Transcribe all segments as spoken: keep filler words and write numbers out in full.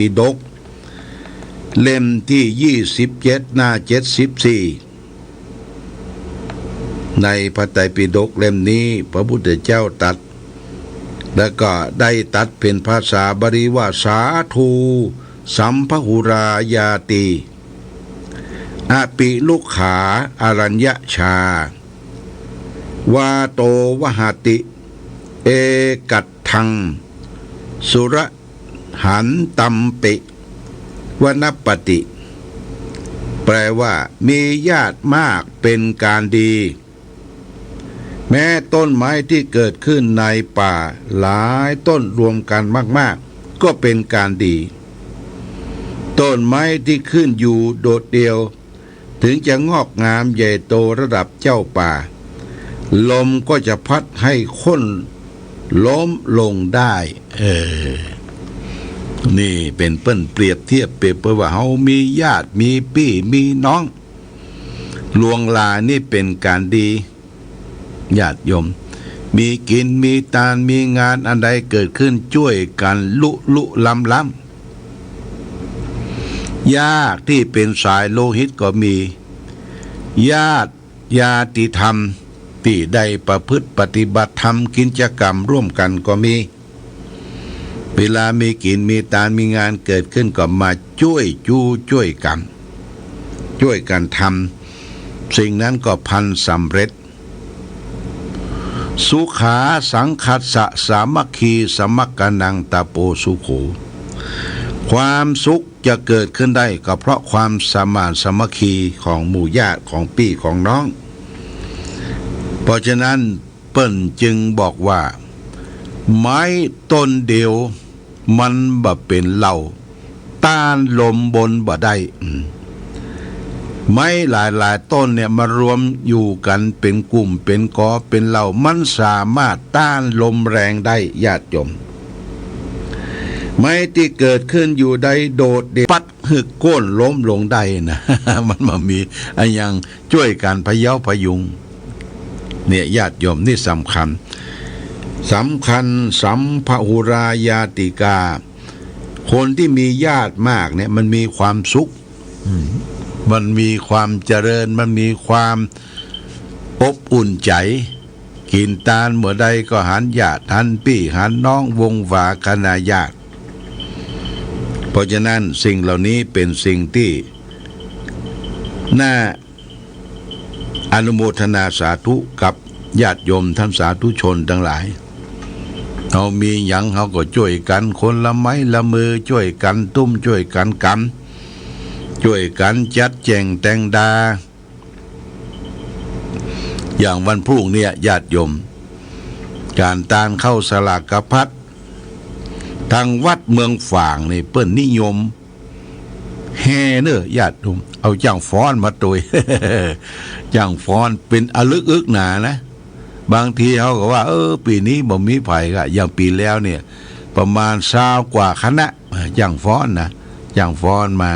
ปิฎก เล่มตี้ยี่สิบเจ็ด หน้าเจ็ดสิบสี่ ในพระไตรปิฎกเล่มนี้ พระพุทธเจ้าตรัส แล้วก็ได้ตรัสเป๋นภาษาบาลีว่า สาธู สัมภะหุราญาตี อปิลุกขา อรัญญชา วาโตวหติ เอกัตถัง สุระหันตัมปิ วนปปติ แปลว่า มีญาติมากเป๋นก๋านดี แม้ต้นไม้ตี้เกิดขึ้นในป่าหลายต้นรวมกั๋นมากๆ ก็เป๋นก๋านดี ต้นไม้ตี้ขึ้นอยู่โดดเดี่ยว เถิงจะงอกงามใหญ่โตระดับเจ้าป่า ลมก็จะพัดหื้อโค่นล้มลงได้ เออ นี่เป๋นเปิ้นเปรียบเทียบ เปรียบเปรยว่าเฮามีญาติ มีปี้ มีน้อง ลวงหลายนี่เป๋นก๋านดี ญาติโยม มีกิ๋น มีตาน มีงานอันใดเกิดขึ้นจ้วยกั๋นลุลุล้ำล้ำ ญาติตี้เป๋นสายโลหิตก็มี ญาติญาติธรรมตี้ได้ประพฤติปฏิบัติธรรมกิจกรรมร่วมกั๋นก็มี เวลามีกิ๋น มีตาน มีงานเกิดขึ้นก็มาจ้วยจู้จ้วยกั๋น จ้วยกั๋นทำ สิ่งนั้นก็พลันสำเร็จ สุขา สังคัสสะ สามัคคี สมัคคณัง ตะโป สุโข ความสุขจะเกิดขึ้นได้ก็เพราะความสมานสามัคคีของหมู่ญาติ ของปี้ของน้อง เพราะฉะนั้นเปิ้นจึงบอกว่า ไม้ต้นเดียวมันบ่เป๋นเหล้า ต้านลมบนบ่ได้ อืม ไม้หลายๆ ต้นเนี่ยมารวมอยู่กั๋นเป๋นกลุ่ม เป๋นกอ เป๋นเหล้า มันสามารถต้านลมแรงได้ ญาติโยม ไม้ตี้เกิดขึ้นอยู่ได้โดดเดี่ยว ปัดหื้อโค่นล้มลงได้นะ มันบ่มีอะหยังจ้วยกั๋นพะเยาะพะยุง เนี่ย ญาติโยม นี่สำคัญ สำคัญ สัมภะหุราญาติกา คนตี้มีญาติมากเนี่ย มันมีความสุข อืม มันมีความเจริญ มันมีความอบอุ่นใจ๋ กิ๋นตานเมื่อใดก็หันญาติ หันปี้ หันน้อง วงศ์หวาคณะญาติ เพราะฉะนั้นสิ่งเหล่านี้เป๋นสิ่งตี้น่า อนุโมทนาสาธุกับญาติโยมต้านสาธุชนตังหลาย เฮามีหยังเฮาก็จ้วยกั๋นคนละไม้ละมือ จ้วยกั๋นตุ้ม จ้วยกั๋นก๋ำ จ้วยกั๋นจัดแจ้งแต่งดา อย่างวันพรุ่งเนี่ยญาติโยม ก๋านตานข้าวสลากพัด ตางวัดเมืองฝางนี่เปิ้นนิยม แห่เน่อญาติโยม เอาจ้างฟ้อนมาตวย จ้างฟ้อนเป๋นอะลึกอึกหนานะ บางทีเฮาก็ว่า เออ ปี๋นี้บ่มีใผก็ อย่างปี๋แล้วเนี่ย ประมาณซาวกว่าคณะ เออ จ้างฟ้อนนะ จ้างฟ้อนมา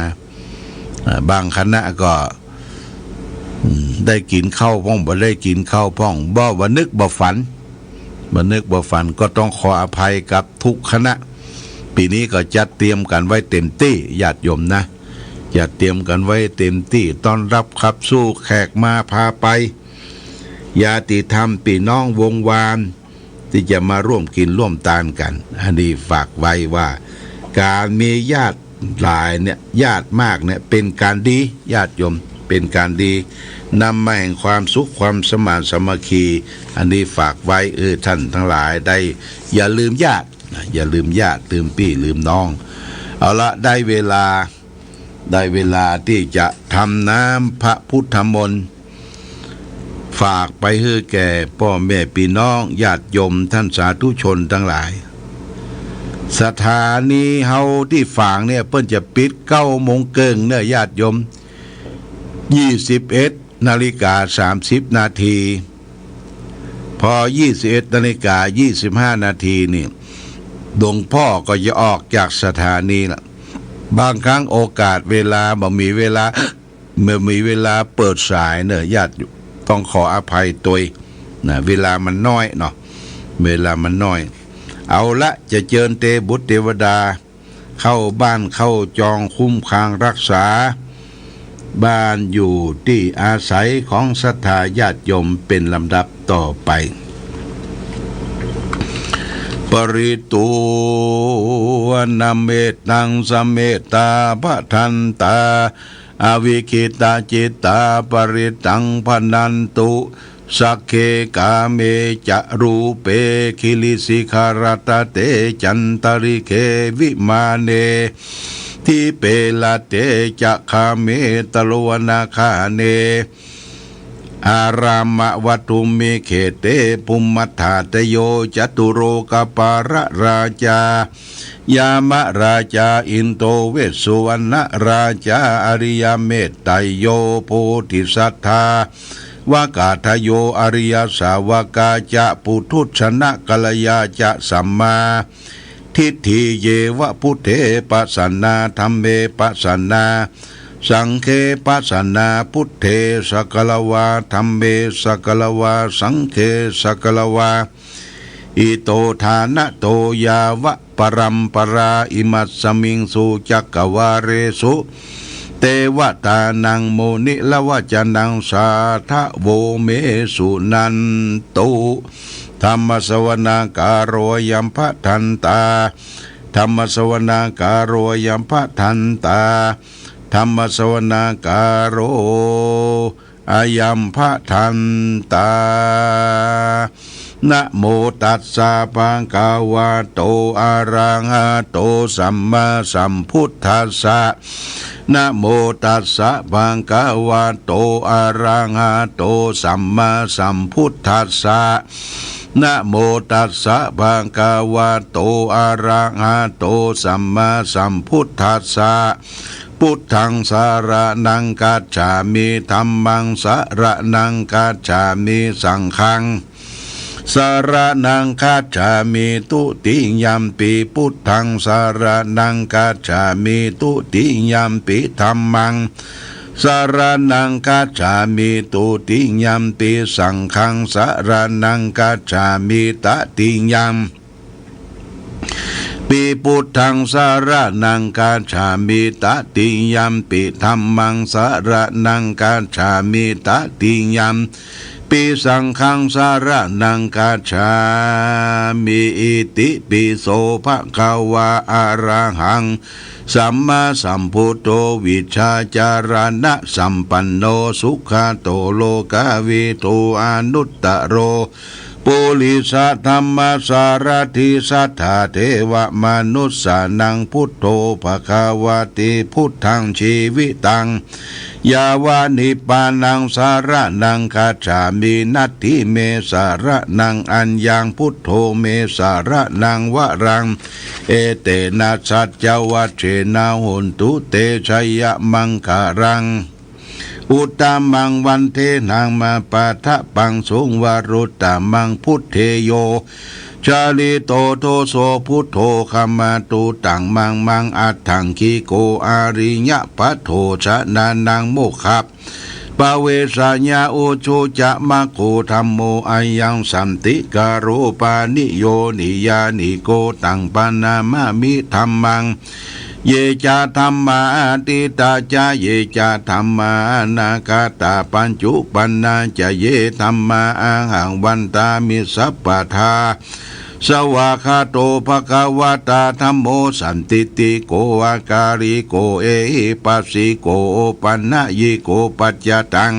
เออ บางคณะก็ อืม ได้กิ๋นข้าวพ่อง บ่ได้กิ๋นข้าวพ่อง บ่ บ่นึกบ่ฝัน บ่นึกบ่ฝัน ก็ต้องขออภัยกับทุกคณะ ปี๋นี้ก็จัดเตรียมกั๋นไว้เต๋มตี้ ญาติโยมนะ จัดเตรียมกั๋นไว้เต๋มตี้ ต้อนรับขับสู้แขกมาพาไป ญาติธรรมปี้น้องวงวาน ตี้จะมาร่วมกิ๋นร่วมตานกั๋น อันนี้ฝากไว้ว่า ก๋านมีญาติหลายเนี่ย ญาติมากเนี่ย เป๋นก๋านดี ญาติโยม เป๋นก๋านดี นำมาแห่งความสุข ความสมานสามัคคี อันนี้ฝากไว้ เออ ต้านตังหลายได้ อย่าลืมญาตินะ อย่าลืมญาติ ลืมปี้ ลืมน้อง เอาละ ได้เวลา ได้เวลาตี้จะทำน้ำพระพุทธมนต์ ฝากไปหื้อแก่ป้อแม่ปี้น้องญาติโยมต้านสาธุชนตังหลาย สถานีเฮาตี้ฝางเนี่ย เปิ้นจะปิดเก้าโมงเกิ่งเน่อญาติโยม ยี่สิบเอ็ดนาฬิกาสามสิบนาที พอยี่สิบเอ็ดนาฬิกายี่สิบห้านาทีนี่ หลวงป้อก็จะออกจากสถานีละ บางครั้งโอกาสเวลาบ่มีเวลา บ่มีเวลาเปิดสายเน่อญาติโยม ต้องขออภัยตวยนะ เวลามันน้อยเนาะ เวลามันน้อย เอาละ จะเจิญเตบุตรเตวดา เข้าบ้านเข้าจองคุ้มครองรักษาบ้านอยู่ตี้อาศัยของศรัทธาญาติโยมเป๋นลำดับต่อไป ปริตวะนะเมตตัง สะเมตตา ภะทันตา อวิกขิตาจิตตา ปริตตัง ภะนันตุ สักเข กาเม จะ รูเป กิริสิขะรัตตะเต จันตะริเข วิมาเน ทิเป ละเต จะ คาเม ตะโลวนาคาเน อารามะวัตถุมิ เขเต ภุมมัฏฐาตะโย จตุโลกะปาละราชา ยามะราชา อินโด เวสสุวรรณะราชา อริยะเมตตัยโย โพธิสัตถา วากาธโย อริยสาวกาจะ ปุถุชนะกัลยาจะ สัมมา ทิฏฐิเยวะ พุทเท ปัสสะนา ธัมเม ปัสสะนา สังเฆ ปัสสะนา พุทเท สักกะละวา ธัมเม สักกะละวา สังเฆ สักกะละวา อิโต ทานะโต ยาวะ ปะรัมปะรา อิมัสสะมิงสุ จักกะวาเลสุ เตวะตานัง มุนิระวะจะนัง สาธะโว เม สุนันตุ ธัมมะสะวะนาคาโร อะยัมภะทันตา ธัมมะสะวะนาคาโร อะยัมภะทันตา ธัมมะสะวะนาคาโร อะยัมภะทันตา นะโมตัสสะ ภะคะวะโต อะระหะโต สัมมาสัมพุทธัสสะ นะโมตัสสะ ภะคะวะโต อะระหะโต สัมมาสัมพุทธัสสะ นะโมตัสสะ ภะคะวะโต อะระหะโต สัมมาสัมพุทธัสสะ พุทธัง สะระณัง คัจฉามิ ธัมมัง สะระณัง คัจฉามิ สังฆัง สะระณัง คัจฉามิ ตุติยัมปิ พุทธัง สะระณัง คัจฉามิ ตุติยัมปิ ธัมมัง สะระณัง คัจฉามิ ตุติยัมปิ สังฆัง สะระณัง คัจฉามิ ตติยัม ปิ พุทธัง สะระณัง คัจฉามิ ตติยัมปิ ธัมมัง สะระณัง คัจฉามิ ตติยัมปิ สังฆัง สะระณัง คัจฉามิ อิติปิโส ภะคะวา อะระหัง สัมมาสัมพุทโธ วิชชาจารณะสัมปันโน สุขะโต โลกะวิทู อนุตตะโร ปุริสะธัมมะสารถิ สัทธาเทวะมนุสสานัง พุทโธ ภะคะวะติ พุทธัง จีวิตัง ยาวะนิพพานัง สะระณัง คัจฉามิ นัตถิเม สะระณัง อัญญัง พุทโธ เม สะระณัง วะรัง เอเตนะ สัจจวัจเจนะ โหนตุ เต ชะยะมังคะลัง อุตตะมัง วันเทนะ มะปะทะปัง สุง วะรุตตะมัง พุทเทโย จาริโต โทโส พุทโธ ขะมะตุ ตัง มัง มัง อัตถังคิโก อะริยะปะโถ จะนะนัง โมคคัพพะเวสะยะ อุจจุจะ มัคโค ธัมโม อะยัง สันติกะโร ปะนิโย นิยานิโก ตัง ปะนะมะมิ ธัมมัง เย จะ ธัมมา อะตีตะ จะ เย จะ ธัมมา อะนาคะตะ ปัจจุปันนา จะ เย ธัมมา อะหัง วันตามิ สัพพะทา สะวากขาโต ภะคะวะตา ธัมโม สันติติโก อะกาลิโก เอหิปัสสิโก โอปะนะยิโก ปัจจะตัง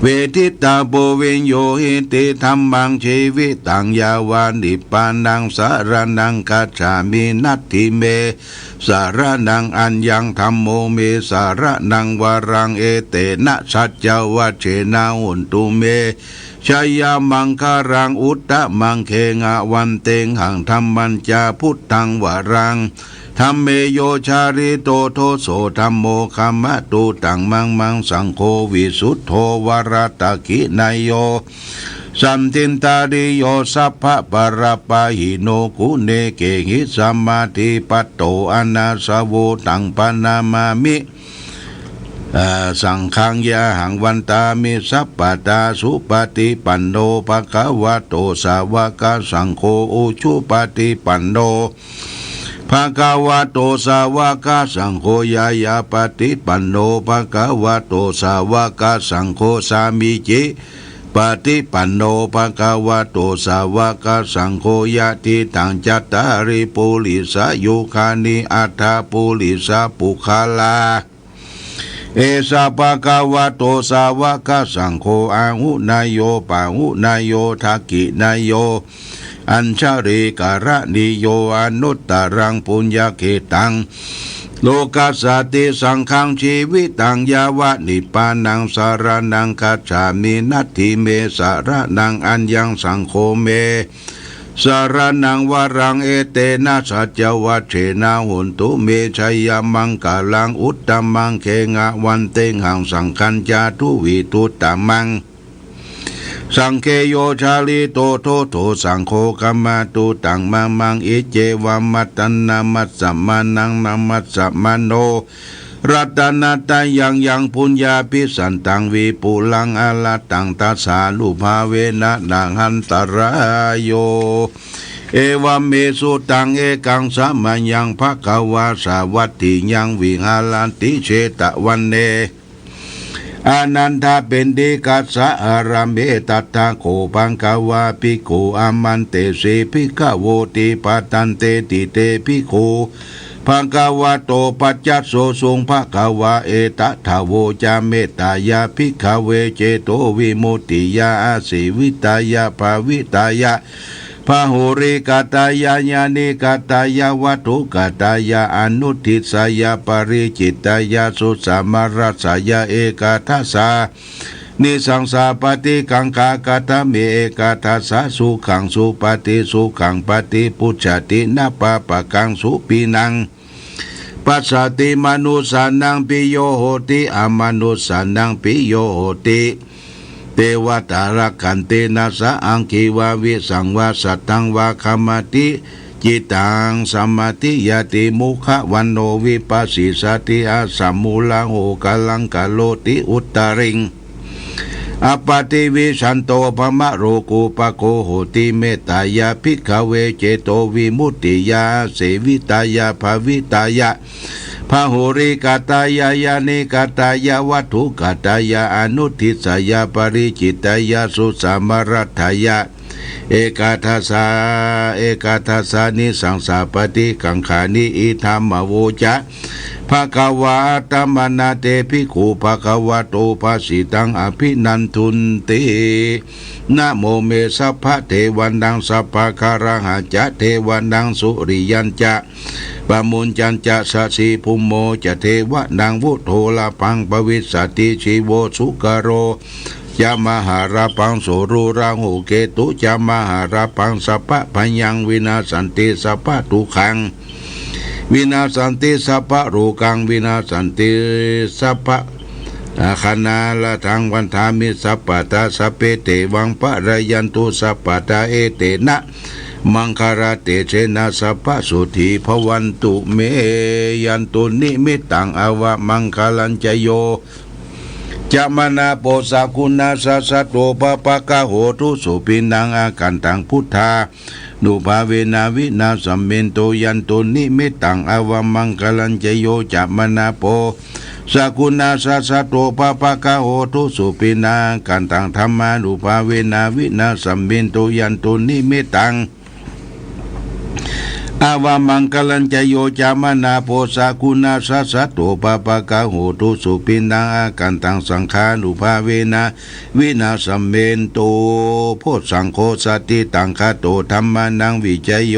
เวทิตตะโพ วิญญูหิติ ธัมมัง จีวิตัง ยาวะนิพพานัง สะระณัง คัจฉามิ นัตถิเม สะระณัง อัญญัง ธัมโม เม สะระณัง วะรัง เอเตนะ สัจจวัจเจนะ โหนตุ เม ชะยะมังคะลัง อุตตะมัง เคหะวันเตหัง ธัมมัญจะ พุทธัง วะรัง ธัมเมโย จาริโต โทโส ธัมโม ขะมะตุ ตัง มัง มัง สังโฆ วิสุทโธ วะรัตถิกินะโย สันตินตะริโย สัพพะปะระปะหิโน กุเณเกหิ สะมาธิปัตโต อะนาสะโว ตัง ปะนะมามิ เอ่อ สังฆัง ยะหัง วันตามิ สัพพะทา สุปะฏิปันโน ภะคะวะโต สาวะกะสังโฆ อุจุปะฏิปันโน ภะคะวะโต สาวะกะสังโฆ ญาญาปะติปันโน ภะคะวะโต สาวะกะสังโฆ สามีจิปะติปันโน ภะคะวะโต สาวะกะสังโฆ ยะติตัง จัตตาริ ปุริสายุคานิ อัตถะ ปุริสาปุคคลา เอสะ ภะคะวะโต สาวะกะสังโฆ อาหุเนยโย ปาหุเนยโย ทักขิเนยโย อัญชลีกะระณีโย อนุตตะรัง ปุญญะเขตตัง โลกัสสาติ สังฆัง จีวิตัง ยาวะนิพพานัง สะระณัง คัจฉามิ นัตถิเม สะระณัง อัญญัง สังโฆเม สะระณัง วะรัง เอเตนะ สัจจวัจเจนะ โหนตุ เม จะยะมังคะลัง อุตตะมัง เขหะวันเตหัง สังฆัญจะ ทุวิทุตตะมัง สังเฆ โย จะลีโต โทโท สังโฆ ขะมาตุ ตัง มะมัง อิเจวะ มัตตัน นะมัสสะมานัง นะมัสสะมาโน รัตนะตะยัง ยัง ปุญญาภิสันตัง วิปุลัง อะระหัง ตัสสานุภาเวนะ นะหันตะราโย เอวัมเม สุตัง เอกัง สะมะยัง ภะคะวา สาวัตถิยัง วิหะระติ เชตะวันเน อานันทะเปนดิกัสสะ อะระเม ตัตถะโข ภะคะวา ภิกขุ อามันเตสิ ภิกขะโวติ ภัตตันเตติ เต ภิกขุ ภะคะวะโต ปัจจัสโสสุง ภะคะวา เอตะถะโวจะ เมตตายะ ภิกขะเว เจโตวิมุตติยา อาสีวิตายะ ภาวิตายะ พะหุริกะตายะ ญาณิกะตายะ วัตถุกะตายะ อนุทิสสายะ ปะริจิตตายะ สุสะมะรัสสายะ เอกัฏฐะสา นิสังสาปะฏิกังขา กัตถะเม เอกัฏฐะสา สุขังสุปะฏิ สุขังปะฏิปุจจติ นะปาปะกัง สุปิณัง ปัสสะติ มะนุสสานัง ปิโย โหติ อะมะนุสสานัง ปิโย โหติ เตวะตา รักขันติ นะสะ อังคีวา วิสังวา สัตถังวา ขะมาติ จิตตัง สะมาธิยาติ มุขะวัณโณ วิปัสสิสสาติ อะสะมูหะโห กะลัง กะโรติ อุตตะริง อะปะติวิชชันโต ภะมะโรกูปะโก โหติ เมตตายะ ภิกขะเว เจโตวิมุตติยา อาสีวิตายะ ภาวิตายะ พะหุริกะตายะ ญาณิกะตายะ วัตถุกะตายะ อนุทิสสายะ ปะริจิตตายะ สุสะมะรัสสายะ เอกัฏฐะสา เอกัฏฐะสา นิสังสาปะฏิกังขานิ อิทัมมะโวจะ ภะคะวา อะตะมะนะ เต ภิกขุ ภะคะวะโต ภะสิตัง อะภินันทุนติ นะโมเม สัพพะเทวานัง สัพพะกะระหะจะ เทวานัง สุริยัญจะ ปะมุญจัญจะ สะสีภุมโมจะ เทวานัง วุโฑลาภัง ภะวิสสะติ ชีโว สุกะโร จะ มะหาลาภัง สุรูราหู เกตุจะ มะหาลาภัง สัพพะพะยัง วินาสสันติ สัพพะทุกขัง วินาสสันติ สัพพะโรกัง วินาสสันติ สัพพะ อาคานาลาทัง วันทามิ สัพพะทา สัพเพ เตวัง ปะระยันตุ สัพพะทา เอเตนะ มังคาลาเตเชนะ สัพพะโสธี ภะวันตุ เม ยันตุ นิมิตตัง อะวะมังคาลัญจะ โย จะ มะนะโป สะกุณัสสะสะโต ปะปะกะโห ทุสุปิณัง อาคันตัง พุทธา นุภาเวนะ วินาสสัมเมโต ยันตุ นิมิตตัง อะวะมังคาลัญจะ โย จะ มะนะโป สะกุณัสสะสะโต ปะปะกะโห ทุสุปิณัง อาคันตัง ธัมมานุภาเวนะ วินาสสัมเมโต ยันตุ นิมิตตัง อะวะมังคาลัญจะ โย จะ มะนะโป สะกุณัสสะสะโต ปะปะกะโห ทุสุปิณัง อาคันตัง สังฆานุภาเวนะ วินาสสัมเมโต โพชฌังโฆ สะติตัง คาโต ธัมมานัง วิจะโย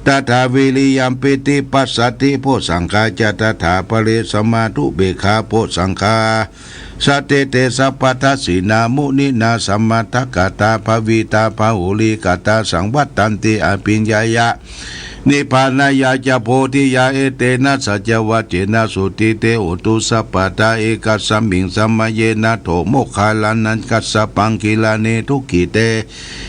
ตถา วิริยัม ปีติ ปัสสะธิ โพชฌังคาจะ ตถา ปะเร สะมาธุ เปกขา โพชฌังคา สะเตเต สัพพะทัสสินา มุนินา สะมะทะกะตา ภะวิตา บาหุลีกะตา สังวัตตันติ อะภิญญายะ นิพพานายะ จะ โพธิยา เอเตนะ สัจจวัจเจนะ โสตถี เต โหนตุ สัพพะทา เอกัสสะมิง สะมะเยนะ โถ โมคคัลลานะ กัสสะปัง กิลาเน ทุกขิเต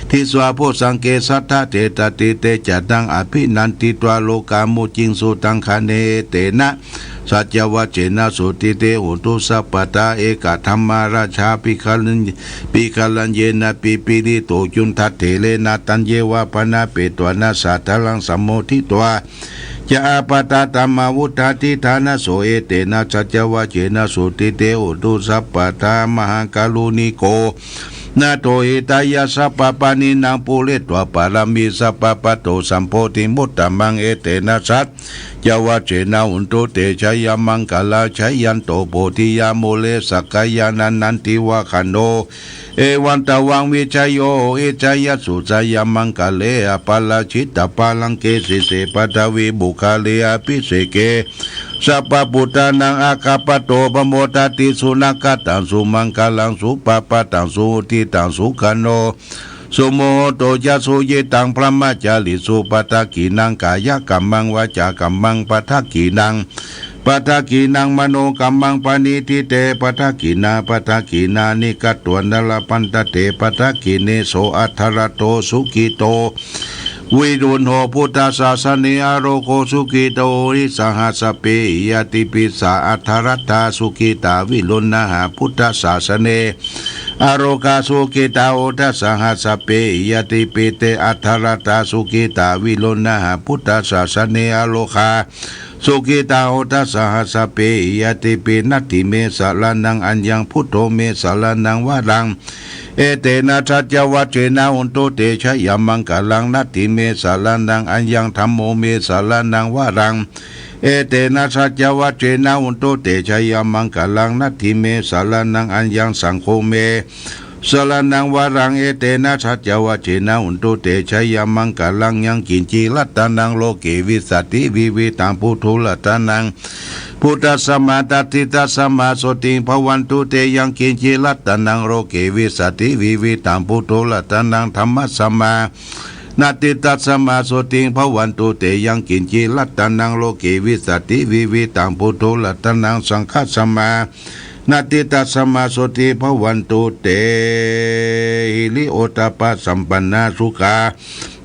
ทิสสา โพชฌังเก สัตถะ เทตา ทิเต จะ ตัง อะภินันทิตวา โลกา มุจจิงสุ ตัง คะเน เอเตนะ สัจจวัจเจนะ โสตถี เต โหนตุ สัพพะทา เอกะธัมมาราชา ปิกขัลลัญ ปิกขัลลัญเยนะ ปิปะริโต จุณฑะเถเรนะ ตัญเยวา ภะนะเปตวา นะสาทะลัง สัมโมทิตวา จะอาปาทะธัมมาวุฒาธิฐานะโส เอเตนะสัจจวาเจนะ สุตถิเต โหตุ สัพพะทา มหาการุณิโก นาโถ หิตายะ สัพพะปาณินัง ปูเรตวา ปารามี สัพพะ ปัตโต สัมโพธิมุตตะมัง เอเตนะ สัจจวาเจนะ โหนตุ เต ชะยะมังคะลัง ชะยันโต โพธิยา มูเล สักกายานัน นันทิวาคะโน เอวัง ตวัง วิชโย โหติ ชะยะสสุ ชะยะมังคะเล อะปะราจิตะปาลังเก สีเส ปะทวี ปุคคาลี อะภิเสเก สัพพะปุตตานัง อาคาปะโต ปะโมดะติ สุนะกะตัง สุมังคะลัง สุปะปะตัง สุหุติตัง สุขันโต สุมุหโต จะ สุยิตัง พรหมจาริสุ ปะทักขิณัง กายะกัมมัง วาจากัมมัง ปะทักขิณัง ปะทักขิณัง มโนกัมมัง ปะณิทิเต ปะทักขิณา ปะทักขิณานิ กัตตวานะ ละพันทะเต ปะทักขิเณ โส อัตถะระโต สุขิโต วิรุณโห พุทธสสะเน อะโรโก สุขิโต โหติ สหัสสะเปหิ ยะติปิ สะ อัตถะรัตถา สุขิตา วิรุณหา พุทธสสะเน อะโรกา สุขิตา โหติ สหัสสะเปหิ ยะติปิ เต อัตถะรัตถา สุขิตา วิรุณหา พุทธสสะเน อะโรคา สุขิตา โหติ สหัสสะเปหิ ยะติปิ นัตถิเม สะระณัง อัญญัง พุทโธ เม สะระณัง วะรัง เอเตนะ สัจจวาเจนะ โหนตุ เต ชะยะมังคะลัง นัตถิเม สะระณัง อัญญัง ธัมโม เม สะระณัง วะรัง เอเตนะ สัจจวาเจนะ โหนตุ เต ชะยะมังคะลัง นัตถิเม สะระณัง อัญญัง สังโฆ เม สะระณัง วะรัง เอเตนะ สัจจวาเจนะ โหนตุ เต ชะยะมังคะลัง ยังกิญจิ รัตตะนัง โลเก วิสสะติ วิวิธัง ปุทโธ รัตตะนัง พุทธัสสะมา นัตถิตัสสะมา โสติง ภะวันตุ เต ยังกิญจิ รัตตะนัง โลเก วิสสะติ วิวิธัง ปุทโธ รัตตะนัง ธัมมัสสะมา นัตถิตัสสะมา โสติง ภะวันตุ เต ยังกิญจิ รัตตะนัง โลเก วิสสะติ วิวิธัง ปุทโธ รัตตะนัง สังฆัสสะมา นัตถิตัสสะมา โสติง ภะวันตุ เต หิริโอตตัปปะสัมปันนา สุขะ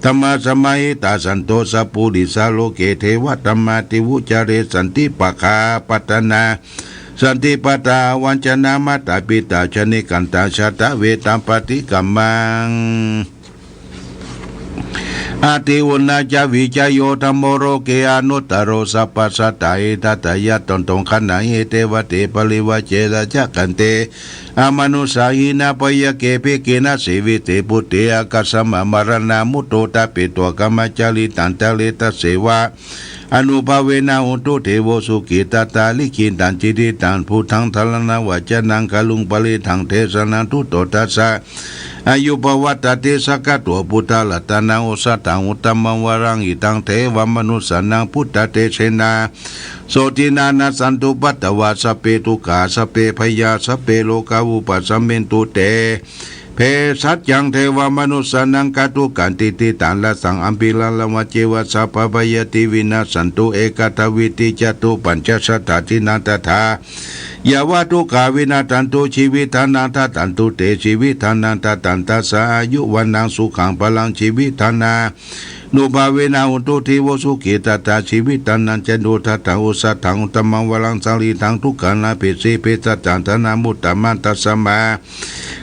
ธัมมา สมาหิตา สันโต สัพปุริสา โลเก เทวะ ธัมมา ติวุจจาเร สันติปะคา ปัตตานา สันติปะทา วัญจนา มาตา ปิตา ชะนิกันตา ชะตะเวทา ปะฏิกัมมัง อะติอุณณา จะ วิจโย ธัมโม โลเก อนุตตะโร สัพพัสสะ ตาหิ ทัตตะยะ ตนตง ขะณะหิ เตวะเต ปะริวาเจ สัจจะกันเต อะมานุสสา หินา ปะยะเก เภเก นะ สีวิเส ปุตเต อะกัสสะมะ มะระณา มุตโต ตะเปโต กะมะ จะริตันตะเร ตัสเสวะ อะนุภาเวนะ โหนตุ เทโว สุขิตัตตา ลิขิตัน จิติตัง พุทธัง ธะระณะวัจจะนัง กะรุง ปะริตถัง เตสะนัง ทุตโต ทัสสะ อายุ ภะวะ ตะติสสะกะโต พุทธะ รัตตะนัง โอสะถัง อุตตะมัง วะรัง หิตัง เทวะ มะนุสสานัง พุทธะ เตเสนะ โสตินะ นะสสันตุ ปัตตะวา สัพเพ ทุกขา สัพเพ ภะยา สัพเพ โรคา วุปัสสะมินตุ เต เภสัชชัง เทวะ มะนุสสานัง กะทุกขันติติตัง รัสสัง อัมพิรัง ละวะเจวะ สัพพะ พะยาธิ วินะสสันตุ เอกัทวิติ จะตุปัญจะสัตตาทินัง ตถา ยะวะ ทุกขา วินะสสันตุ ชีวิตานัง ดะดันตุ เต ชีวิตานัง ดะดันตัสสะ อายุ วัณณัง สุขัง พะลัง ชีวิตานา นุภาเวนะ โหนตุ เทโว สุขิตัตตา ชีวิตานัง จะ โน ทัสสัง โอสะถัง อุตตะมัง วะรัง สะรีรัง ทุกขานัง เภสี เภสัชชัง ธะนะ มุตตะมัน ตัสสะมะ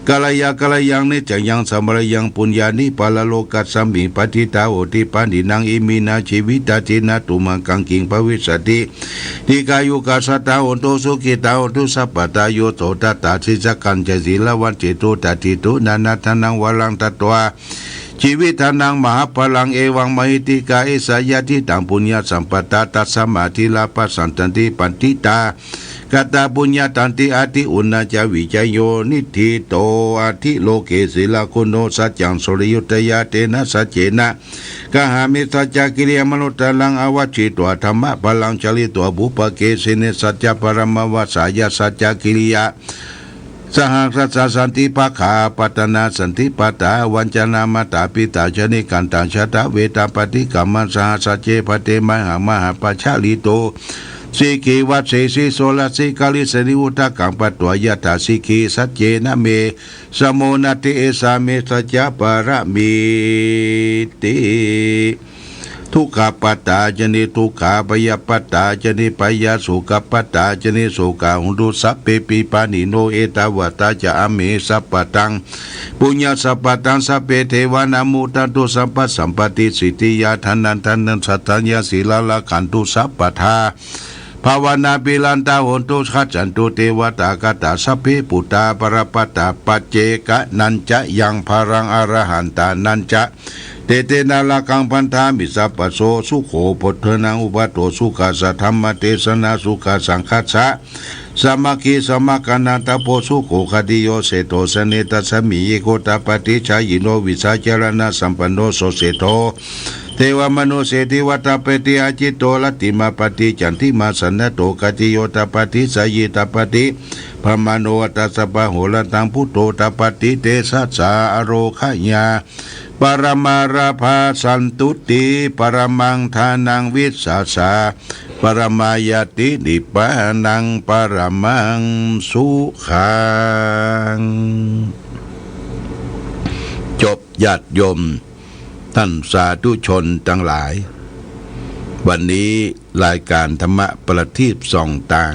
กะระยะ กะระยัง นิสสะยัง สะมะระยัง ปุญญานิ ปะระโลกัสสะมิง ปะทิตา โหติ ปะนินนัง อิมินา ชีวิตา ทีนะ ตุมัง กัง กิง ภะวิสสะติ ดีฆายุกา สัตตา โหนตุ สุขิตา โหนตุ สัพพะทา โย โส ทัตตาสิ สักขัญจะ สีละวัน เจตุ ตะถิตุ นานะทานัง วะรัง ทัตวา ชีวิตานัง มหาพะลัง เอวัง มะหิทธิกา เอสะ ยะทิตัง ปุญญะสัมปะทา ตัสสะมะ ทีระ ปะสันตันติ ปันทิตา กะตา ปุญญะตันติ อะติอุณณา จะ วิจโย นิทธิโต อะทิโลเก สีลา คุณโน สัจจัง สุริยุตยา เตนะ สัจเจนะ กะหามิ สัจจะกิริยะ มนุตตะรัง อะวัชชิตวา ธัมมะพะลัง จาริตวา ปุพพะเกสิเน สัจจะปะระมะวาสายะ สัจจะกิริยะ สหัสสะ สันติปะคา ปัตตานา สันติปะทา วัญจนา มาตา ปิตา ชะนิกันตัง ชะตะเวทา ปะฏิกัมมัง สหัสสะ เจ พะเต มะหัง มหา ปะชะลิโต สีขี วัสเสสี โสระสี กะลิสะนิ อุทะกัง ปัตตวา ยะถา สีขี สัจเจนะ เม สะโม นะติ เอสา เม สัจจะปะระมีติ ทุกขาปตาจะนิทุกขา ภยาปตาจะนิภยา โสกาปตาจะนิโสกา หนตุ สัพเพปิ ปาณิโน เอตาวัตตา จะ อัมเห สัพพะทัง ปุญญาสัพพะทัง สัพเพเทวา นะโมตัสสะ สัพพะสัมปะติสิทธิยา ฐานะ ฐานะ สัตถายา สีลา รักขันตุ สัพพะทา ภาวนา ภิรันตา โหนตุ คัจฉันตุ เตวะตา คาตา สัพเพปุตตา ปะระปะตา ปัจเจกะนัญจะ ยัง พะรัง อรหันตานัญจะ เตเตนะ รักขัง บัณฑามิ สัพพะโส สุโข โภชะนัง อุปะโต สุขัสสะ ธัมมะเตสะนา สุขัสสังคัสสะ สามัคคี สมะกะนันตะโพ สุโข ขัตติโย เศรษฐโส เนตัสสะมิ เยโก ตะปะติ ชายิโน วิชาจะรณะสัมปันโน โส เศรษฐโส เทวะมนุสเสติวะ ตะปะติ อาจิตโต รัตติมาปะติ จันติมา สะนะโต ขัตติโย ตะปะติ ชายี ตะปะติ พะมะโน อัตตะสะปะโหระตัง พุทโธ ตะปะติ เตสะสา อโรคะยา ปะระมาราภา สันตุติ ปะระมัง ทานัง วิสสาสา ปะระมาญาติ นิพพานัง ปะระมัง สุขัง จบ ญาติโยม ต้านสาธุชนตังหลาย วันนี้รายก๋านธรรมะประทีปส่องตาง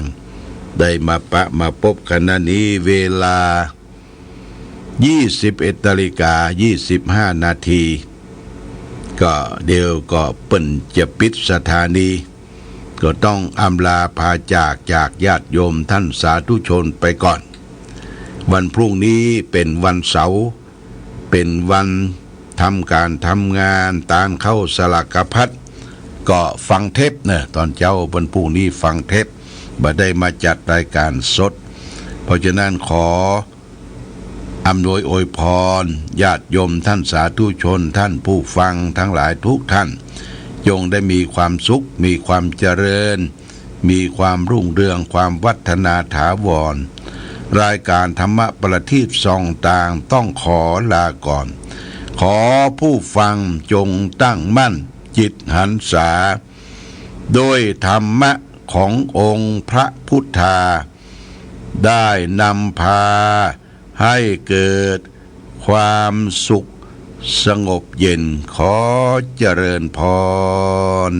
ได้มาปะมาปบกั๋น อันนี้เวลา ยี่สิบเอ็ดนาฬิกา ยี่สิบห้านาที ก็เดี๋ยวก็เปิ้นจะปิดสถานี ก็ต้องอำลาพาจาก จากญาติโยมต้านสาธุชนไปก่อน วันพรุ่งนี้เป๋นวันเสาร์ เป๋นวันทำก๋านทำงาน ตานเข้าสลากพัด ก็ฟังเทปเนาะ ต๋อนเจ๊าวันพรุ่งนี้ฟังเทป บ่ได้มาจัดรายก๋านสด เพราะฉะนั้นขออำนวยอวยพรญาติโยมต้านสาธุชน ต้านผู้ฟังตังหลายทุกต้าน จงได้มีความสุข มีความเจริญ มีความรุ่งเรือง ความวัฒนาถาวร รายก๋านธรรมะประทีปส่องตางต้องขอลาก่อน ขอผู้ฟังจงตั้งมั่นจิตหันษา ด้วยธรรมะขององค์พระพุทธา ได้นำพาให้เกิดความสุขสงบเย็น ขอเจริญพร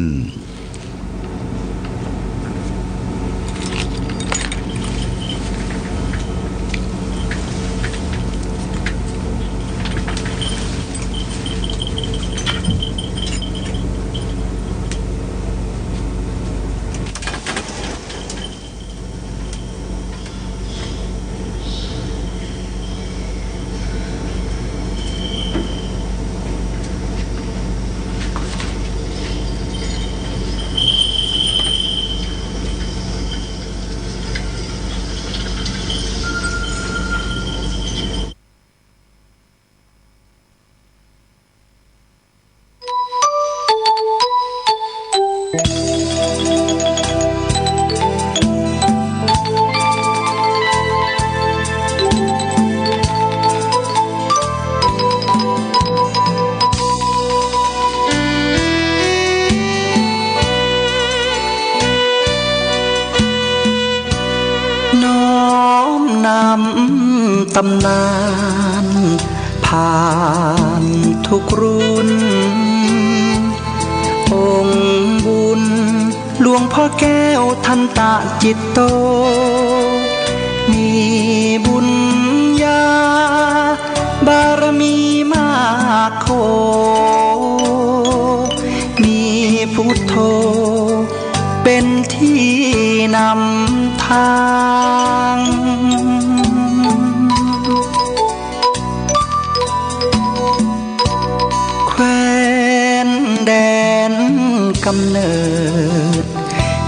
น้อมนำตำนาน ผ่านทุกรุ่น องค์บุญหลวงพ่อแก้วทันตะจิตโต มีบุญญาบารมีมากโข มีพุทโธ เป๋นตี้นำตาง แคว้นแดนก๋ำเนิด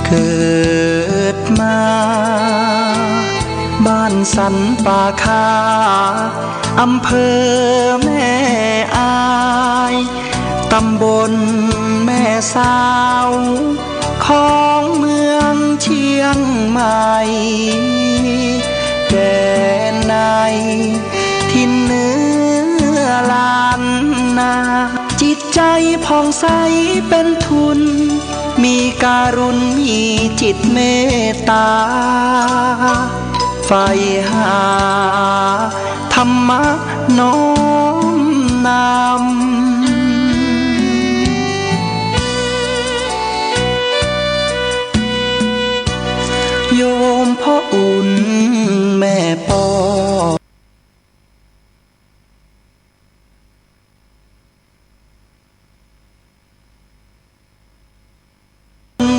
เกิดมา บ้านสันป่าคา อำเภอแม่อาย ตำบลแม่สาว ของเมืองเชียงใหม่ แดนในถิ่นเหนือล้านนา จิตใจผ่องใสเป๋นทุน มีกรุณ มีจิตเมตตา ใฝ่หาธรรมะน้อมนำ อุ่นแม่ป้อ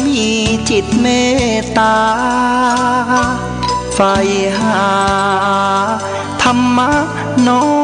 มีจิตเมตต๋า ใฝ่หาธรรมะน้อม